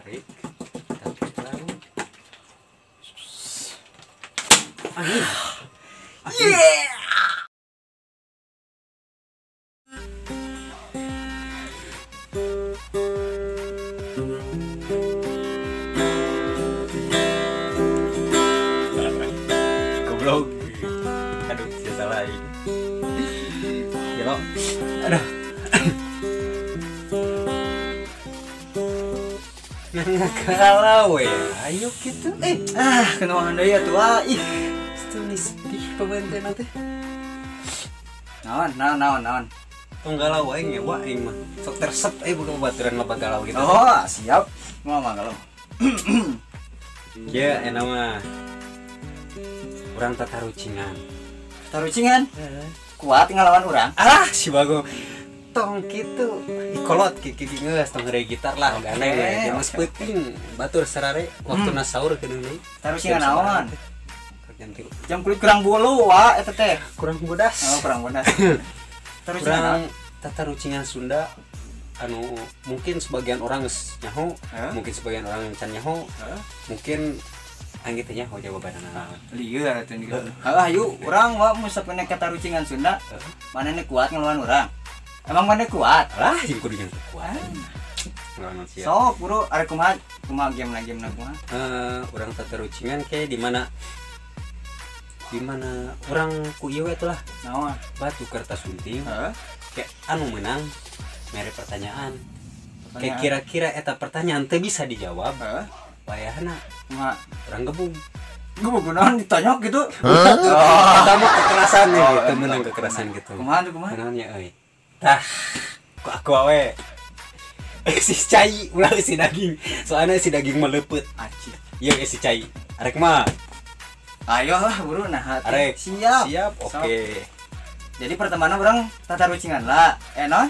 Tarik. Tarik lalu. Angin. Yeah. Goblok. Aduh, saya salah ini. Gelo. Aduh. Galau ya. Ayo gitu. Kena deui atuh ah. Ih, tulis di pembantu teh. Naon, naon, naon, naon. Tong galau aing ngewa aing mah. Sok tersep euy buka babaturan loba galau gitu. Oh, siap. Moal mah galau. Kieu enak mah. Urang tatarucingan. Tatarucingan? Kuat ngelawan urang. Ah, si Bagong. Tong kitu. Ikolot kieu geus tong heureuy gitar lah gandeng we. Geus peuting batur sarare waktuna sahur keun deui. Tatarucingan naon? Jam 3. Jam kulit kurang bulu wa eta teh. Kurang bodas. Oh, kurang bodas. Kurang tatarucingan Sunda anu mungkin sebagian orang geus nyaho, mungkin sebagian orang can nyaho, mungkin aing teh nyaho jawabanna. Lieur atuh gitu. Heuh ayo urang wa mun sapene tatarucingan Sunda, manehna kuat ngelawan urang. Emang maneh kuat? Lah, jeung kudu jeung kuat. Sok bro, arek kumaha? Kumaha game-na kumaha? Urang tatarucingan ke di mana orang ku ieu we lah. Naon? Batu kertas gunting. Kayak anu menang mere pertanyaan. Kayak kira-kira eta pertanyaan teu bisa dijawab. Wayahna kumaha? Urang gebung. Gebung kunaon ditonyok gitu? Eta mah kekerasan nih gitu, menang kekerasan gitu. Kumaha tuh kumaha? Kunaon nya euy. Tah, ku aku we. Si cai ulah si daging. Soalnya si daging mah leupeut. Acih. Ieu si cai. Arek mah. Ayo lah buru nah hati. Arek. Siap. Siap, oke. Okay. Jadi pertemanan orang tatarucingan lah. Non?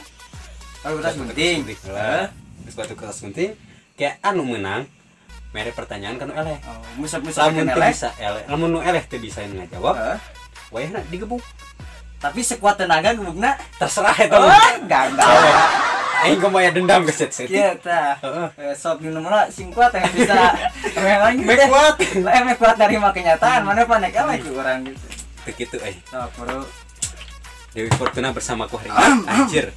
Batu kertas gunting. Lah. Terus batu kertas gunting kayak anu menang mere pertanyaan kan eleh. Oh, musab-musab eleh. Bisa eleh. Lamun nu eleh teu bisa ngajawab. Wayahna digebuk. Tapi sekuat tenaga gebukna terserah eta. Oh, gagal. Aing kumaha dendam ke set-set. Iya tah. Sok di nomor sing kuat yang bisa. Mek kuat. Lah mek kuat nerima kenyataan, mana panek eleh ku urang gitu. Teu kitu euy. Sok bro. Dewi Fortuna bersamaku hari ini. Anjir.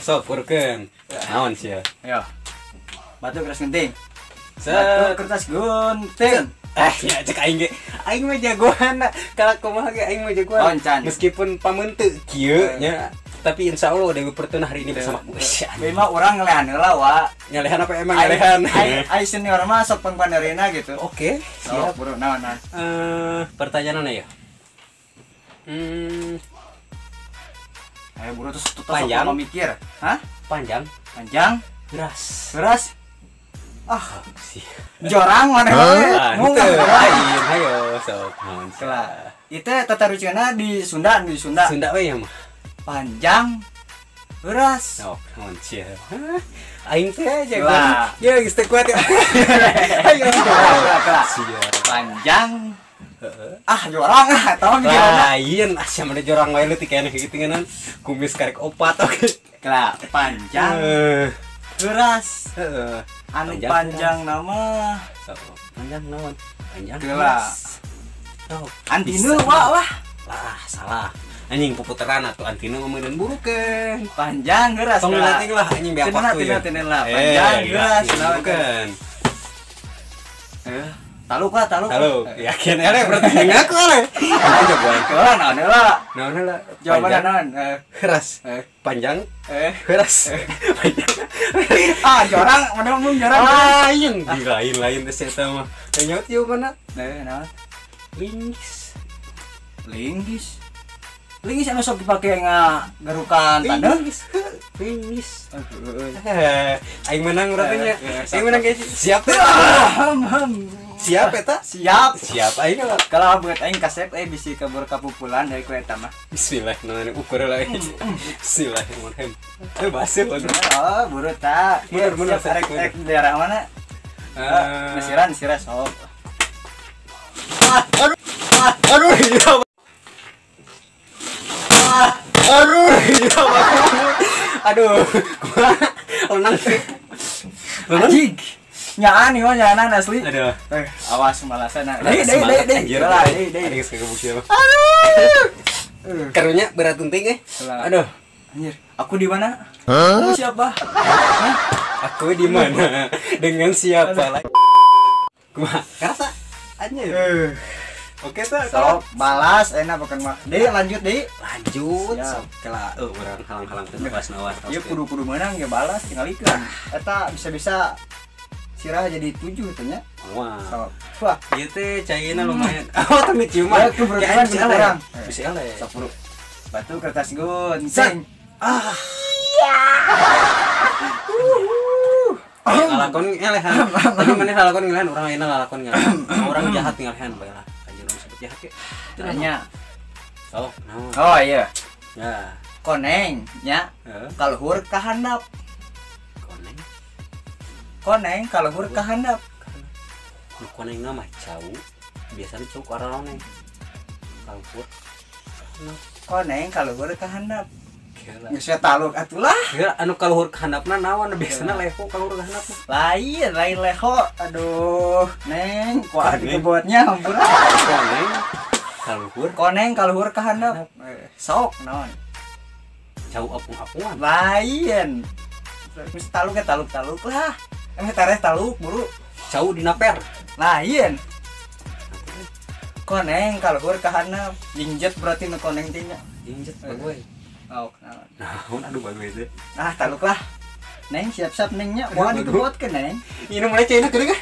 Sok purkeun. Naon sia? Ayo. Batu kertas gunting. Batu kertas gunting. Ya cek aing ge. Aing mah jagoan kalau kumaha ge aing mah jagoan. Meskipun pameunteuk kieu nya. Tapi insya Allah Dewi Fortuna hari ini bersama aku. Memang orang ngelehan heula wa. Ngelehan apa emang ngelehan? Ai senior mah sok pangpanerina gitu. Oke, siap. Bro, naon naon. Pertanyaanna ya. Ayo bro terus panjang mikir. Hah? Panjang. Panjang. Beras. Beras. Ah, sih. Jorang mana mah. Lain, ayo sok naon. Itu tatarucinganna di Sunda, di Sunda. Sunda we ya mah. Panjang beras. Oh, sia. Aing teh jagoan. Ya geus teu kuat ya. Ayo. Panjang. Ah, jorang ah, eta mah mikirna. Lain, ah sia mah jorang wae leutik keneh kitu ngeunaan. Kumis karek opat oke. Kela, panjang. Beras. Heeh. Anu panjang nama. Panjang naon? Panjang. Kela. Antinu wa lah. Lah, salah. Anjing puputeran atau antinu ngomongin burukeun. Panjang geras. Tong leutik lah anjing biak waktu ya. Tenan lah. Panjang geras burukeun. Taluk lah, taluk. Taluk. Yakin eleh berarti ngaku eleh. Itu jagoan. Heula naon heula? Naon heula? Jawabanna naon? Keras. Panjang. Keras. Panjang. Ah, jorang, mana ngomong jorang. Lain, lain-lain teh eta mah. Nyaut ieu mana? Naon? Linggis. Linggis. Linggis anu sok dipake ngagerukan taneuh. Linggis. Aing menang berarti nya. Aing menang guys. Siap teh. Siap eta? Siap. Siap aing lah. Kalau buat aing kasep bisi kabur kapupulan dari ku eta mah. Bismillahirrahmanirrahim. Ukur lah. Bismillahirrahmanirrahim. Baseuh. Oh, buru ta. Mundur rek daerah mana? Mesiran, Mesiran sok. Aduh. Aduh, ya. Aduh, ya. Aduh, kumaha? Menang sih. Anjing. Nyaan ieu mah nyaanan asli. Aduh. Awas malasana. Deui deui deui deui. Deui deui. Geus kagebuk siapa. Aduh. Karunya berat tunting eh. Aduh. Anjir, aku di mana? Aku siapa? Hah? Aku di mana? Dengan siapa lagi? Kumaha? Karasa anjir. Oke tuh. Sok balas enak bukan mah. Deui lanjut deui. Lanjut. Sok kela urang halang-halang teh nawas nawas. Ieu kudu-kudu meunang ge balas tingalikeun. Eta bisa-bisa sirah jadi 7 teh nya. Wah. Sok. Wah, ieu teh caina lumayan. Oh, tapi ciuman. Kebetulan bisa urang. Bisa eleh. Sok buru. Batu kertas gunting. Ah. Lalakon ngelehan. Tapi maneh lalakon ngelehan, urang ayeuna lalakon ngelehan. Urang jahat ngelehan bae lah. Anjir urang sebut jahat ke. Tanya. Sok, naon? Oh iya. Ya. Koneng nya. Kaluhur ka handap. Koneng. Koneng kaluhur ka handap. Nu konengna mah cau. Biasana cau ku araroneng. Kaluhur. Koneng kaluhur ka handap. Geus taluk atulah. Ya anu kaluhur ka handapna naon biasana leho kaluhur ka handapna. Lain, lain leho. Aduh, Neng, kuat dikebotnya hampura. Koneng kaluhur. Koneng kaluhur ka handap. Sok naon? Cau apung-apungan. Lain. Geus taluk ya taluk-taluk lah. Emang tareh taluk buru. Cau dina per. Lain. Koneng kaluhur ka handap. Jingjet berarti nu koneng teh nya. Jingjet bagoy. Oh, naon. Naon aduh bagus teh. Nah, taluk lah. Neng siap-siap nengnya. Wah, dikebotkeun neng. Ini mulai caina keuring ah.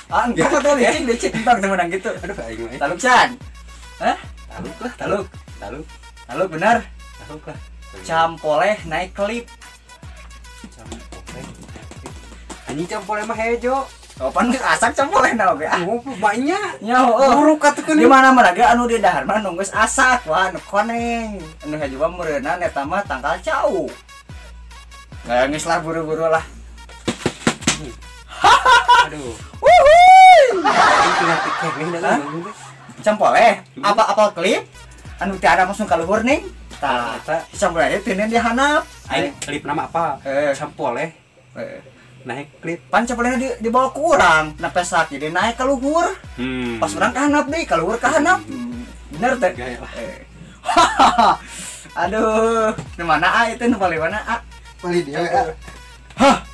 Ah, engkau tuh licin licin entong teu meunang kitu. Aduh aing mah. Taluk can. Hah? Taluk lah, taluk. Taluk. Taluk benar. Taluk lah. Campoleh naik klip. Campoleh naik klip. Anjing campoleh mah hejo. Kapan geus asak campoleh na oge ah. Oh, banyak. Nya heueuh. Buruk atuh di mana-mana ge anu di dahar mah nu geus asak wah anu koneng. Anu hejo mah meureunna eta mah tangkal cau. Geus lah buru-buru lah. Aduh. Wuhuy. Campoleh. Apa apal klip? Anu teu ada langsung ka luhur ning. Tah, campoleh teu di handap. Aing klip nama apa? Campoleh. Naik klip. Pan campolehna dibawa ku urang, na pesak jadi naik ka luhur. Pas urang ka handap deui, ka luhur ka handap. Bener teh. Aduh, nu mana a itu nu paling mana a? Paling dia a. Hah.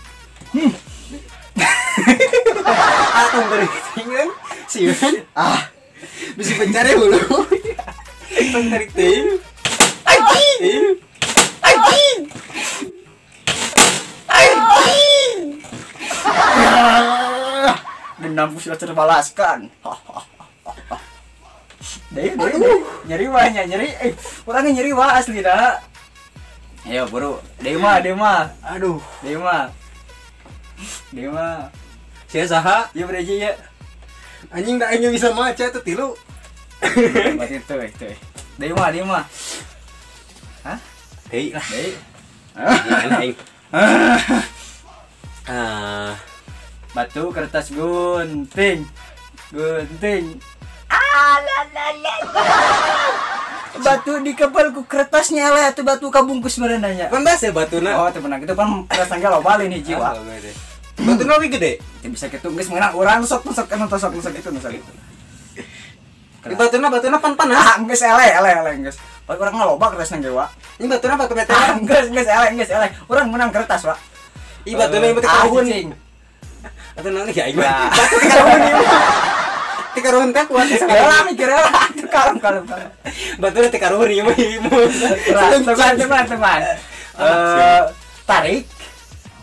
Atong beri tinggal sieun. Ah. Bisi pencari hulu. Tong tarik teuing. Anjing. Anjing. Anjing. Dendamku sudah terbalaskan. Deui deui. Nyeri wah nya nyeri. Urangnya nyeri wah asli dah. Ayo buru. Deui mah, deui mah. Aduh, deui mah. Deui mah. Sia saha? Ieu bereji ya. Anjing da aing bisa maca teh tilu. Berarti teu teu. Deui mah, deui mah. Hah? Deui lah. Deui. Aing. Batu kertas gunting. Gunting. Ah la la la. Batu dikepel ku kertasnya lah atuh batu kabungkus meureunanya. Pan basa batuna. Oh, teu menang kitu pan kertas tangga loba lain hiji wa. Batuna lebih gede. Teu bisa kitu geus meunang urang sok sok anu sok sok kitu nu sakitu. Batuna batuna pan panas. Ah, geus eleh eleh eleh geus. Pan urang loba kertasna ge wa. Ini batuna batu bete. Ah, geus geus eleh geus eleh. Urang menang kertas wa. Ih batuna ieu teh karuhun. Atuh naon ya aing mah. Batu teh karuhun ieu. Teh karuhun teh kuat heula mikir heula atuh kalem kalem kalem. Batuna teh karuhun ieu mah. Teman teman teman. Tarik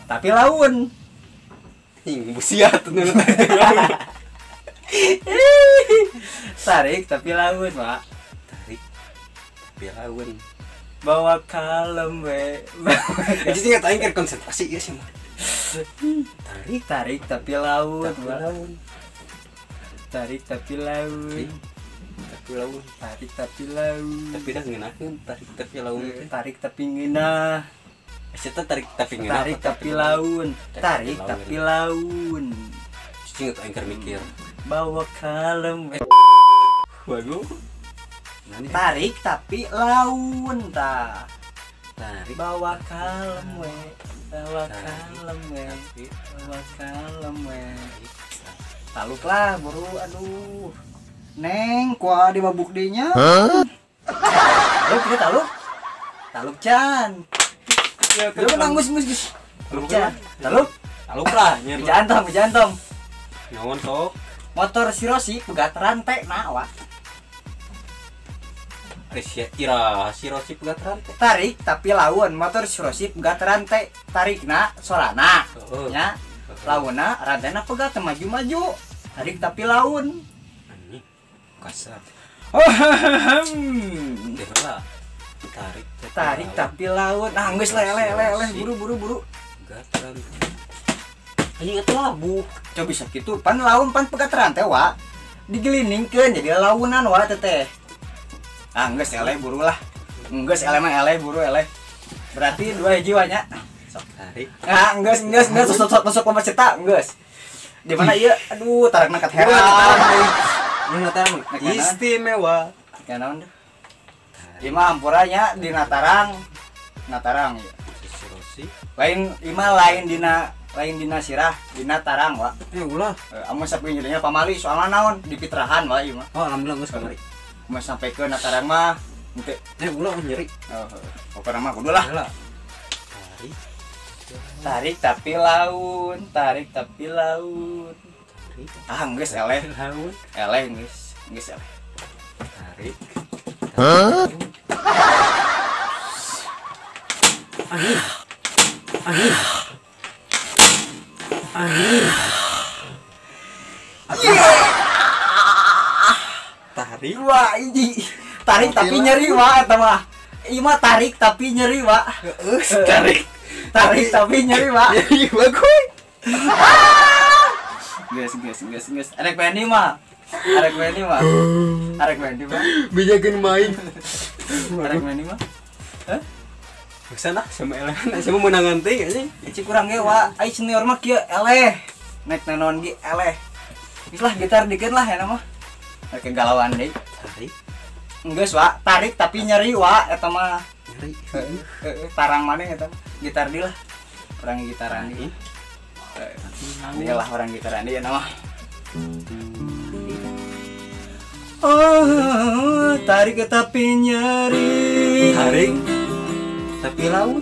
tapi laun. Ing busiat nu tarik laun. Tarik tapi laun, Pak. Tarik tapi laun. Bawa kalem we. Jadi nggak tahu keur konsentrasi ieu sih mah. Tarik tarik tapi laun, tapi laun. Tarik tapi laun. Tapi laun. Tarik tapi laun. Tapi dah ngeunaheun tarik tapi laun. Tarik tapi ngeunah. Eta tarik tapi ngeunah. Tarik tapi laun. Tarik tapi laun. Cicing atuh aing keur mikir. Bawa kalem. Bagus. Tarik tapi laun tah. Tarik. Bawa kalem we. Bawa kalem we. Bawa kalem we. Taluk lah buru aduh. Neng kuah di mabuk dinya. Taluk kita taluk. Taluk can. Ya nanggus geus. Taluk can. Taluk. Taluk lah nya. Bejaan tong. Naon sok? Motor si Rossi pegat rantai na wa. Ira si Rossi pegat rantai. Tarik tapi lawan motor si Rossi pegat rantai tarikna sorana. Nya. Launna rantaina pegat maju-maju. Tarik tapi laun. Anjing. Kasar. Tarik tarik tapi laun. Nah, geus lele buru-buru. Pegat rantai. Anjing eta labuh. Coba bisa kitu pan laun pan pegat rantai wa. Digeliningkeun jadi launan wa teteh. Ah geus eleh buru lah. Geus eleh mah eleh buru eleh. Berarti 2 hiji wa nya. Sok tarik. Ah geus tusuk lomba cerita geus. Di mana ieu? Aduh tarakna kat heran. Dina tarang istimewa. Ya naon deh. Ieu mah hampura nya dina tarang. Natarang ieu. Lain ieu mah lain dina sirah, dina tarang wa. Eh ulah. Amun sapi jadinya pamali soalna naon dipitrahan wa ieu mah. Oh alhamdulillah geus kamari. Mun sampai ke natarang mah henteu. Eh ulah nyeri. Heeh. Pokona mah kudu lah. Tarik. Tarik tapi laun, tarik tapi laun. Tarik. Ah geus eleh. Laun. Eleh geus, geus eleh. Tarik. Hah? Anjing. Anjing. Anjing. Tarik. Wah, ini tarik tapi nyeri wa eta mah. Ieu mah tarik tapi nyeri wa. Heeh, tarik. Tarik tapi nyeri wa. Nyeri wa kuy. Geus. Arek Fendi mah. Arek Fendi mah. Arek Fendi mah. Bejakeun main. Arek Fendi mah. Hah? Kesana sama eleh, sama menangan teh anjing. Cik kurang ge wa, ai senior mah kieu eleh. Nek naon ge eleh. Geus lah gitar dikeun lah ya mah. Rek galauan deui. Tarik. Geus wa, tarik tapi nyeri wa eta mah. Nyeri. Heeh, tarang maneh eta. Gitar deui lah. Urang gitaran deui. Heeh. Lah orang gitaran deui ya mah. Oh, tarik tapi nyeri. Tarik tapi laut.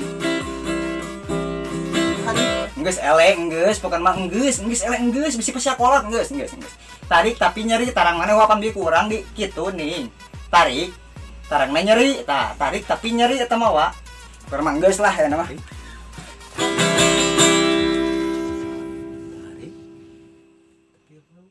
Geus eleh geus pokona mah geus eleh geus bisi pasiakolot geus. Tarik tapi nyeri tarang maneh wapan bi kurang di kitu nih. Tarik tarangna nyeri tah tarik tapi nyeri eta mah wa. Pokona mah geus lah ya mah. Tarik tapi laut.